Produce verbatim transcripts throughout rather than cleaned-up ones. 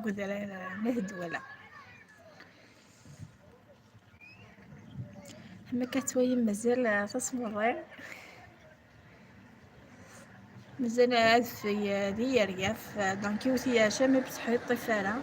Udrar n At Dwala. Ama ka twayim mazal, ah, tasmuḍi. Mazal adfel, ah, di yeryaf, ah, donc yiwet yac, ama bes ur yeṭṭif ara.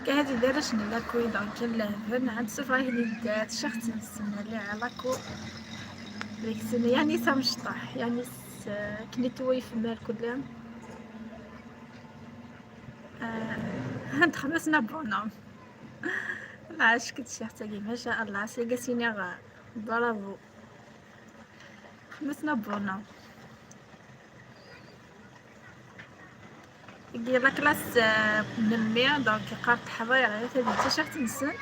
كهذه دارش نلاكو، donc نلهبن عند سفرة هني تشخت نسمى لي على كو. ديك السنة يعني تمشطح، يعني س-، كني توي في المال كلهم. آه، هند خمسنا بونوم. الله عاشك التيشيرت تاعي، ما شاء الله، سي قاسيني غا. برافو. خمسنا بونوم. يجي لا كلاس، آه، من مية، دونك قارت حضير، غير تبي تيشيرت نسن.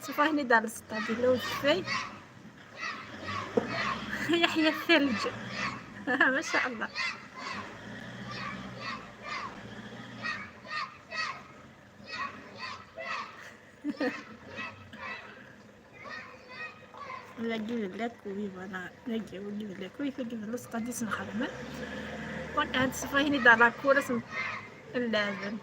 شوف هني دار الستاد اللي هو الشفاي. يحيى الثلج. ما شاء الله. لا، جيب لك وي، فوالا. لا، جيب، جيب لك وي، فجيب له ستاديس نخدمه. دونك هاد الصفة هنا دار لا كورة سم-، اللازم.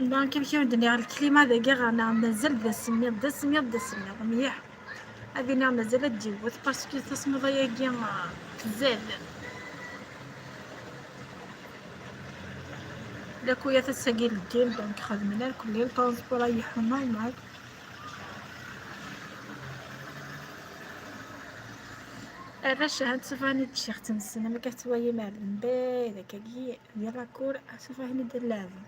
دونك كيما كيما ندير الكليما داكي غانا مازال د السميض، د السميض، د السميض مليح. هذه نعم مازال تجيبوت باسكو تصمض ياكي تزاد. لا كويا تساقي للدين، دونك خدمنا الكل، الترونسبور رايحو نورمال. الرشا هاد سوفاني تشيخت نسنا ما كتوايم على البيض كاكي ديال لاكور، سوفاني ديال لافا.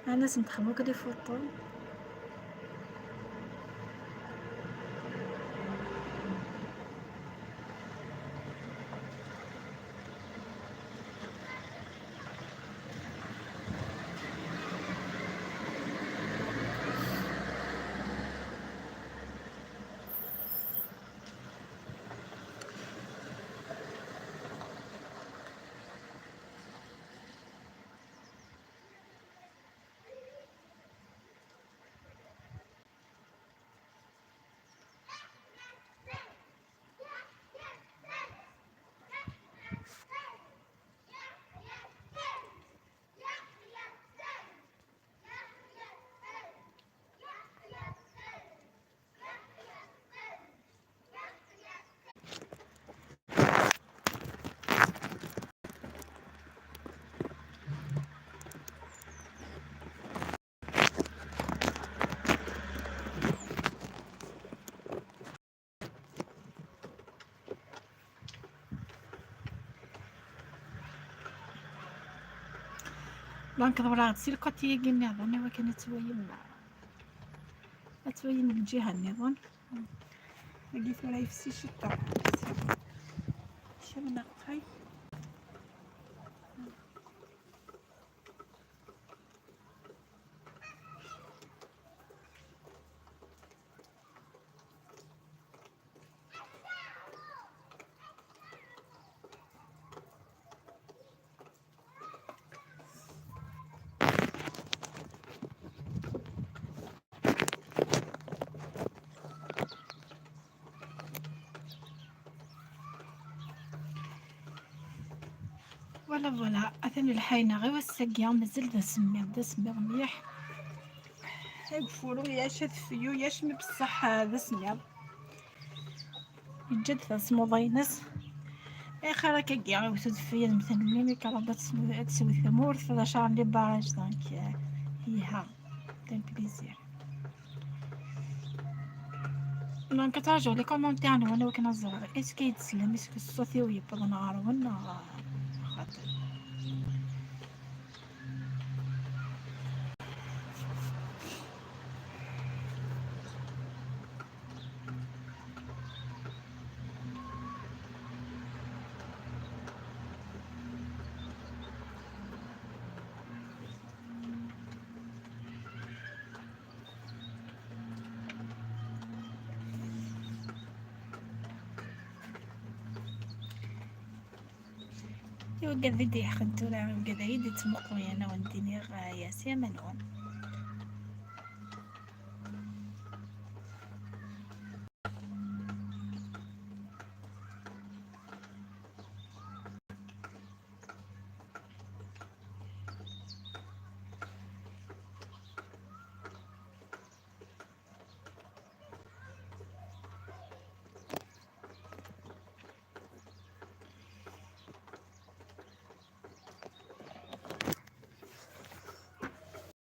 انا سنتخمو كدي فوطو. دونك دورة سي الكوتي ياكي نيضن، ايوا كانت توايم، توايم الجهة نيضن. لقيت ولا يفسي شتا. شمنا قاي. Voilà, atan lḥayna ɣer wass-agi, mazal d asemmiḍ, d asemmiḍ mliḥ. Ageffur ur yac, adfel ur yac, mi beṣṣeḥ, ah, d asemmiḍ. Yeǧǧa-d tasmuḍa-ines. Axir akkagi, iwet udfel, ad mten-nni, mi kraḍ ad tesw-, ad teswi tmurt, d acaṛ n les barrages, donc, euh, iha, d un plaisir. Donc, ttṛajuɣ les commentaires-nwen, akken ad ẓreɣ, est-ce que ay d-teslam, est-ce que ṣṣut-iw yewweḍ-n ɣer-wen, neɣ, xaṭi? I wigad i d-yeḥqen tura, i wigad ay d-yettmuqulen, ad wen-d-iniɣ, ah, yes, aman-nwen.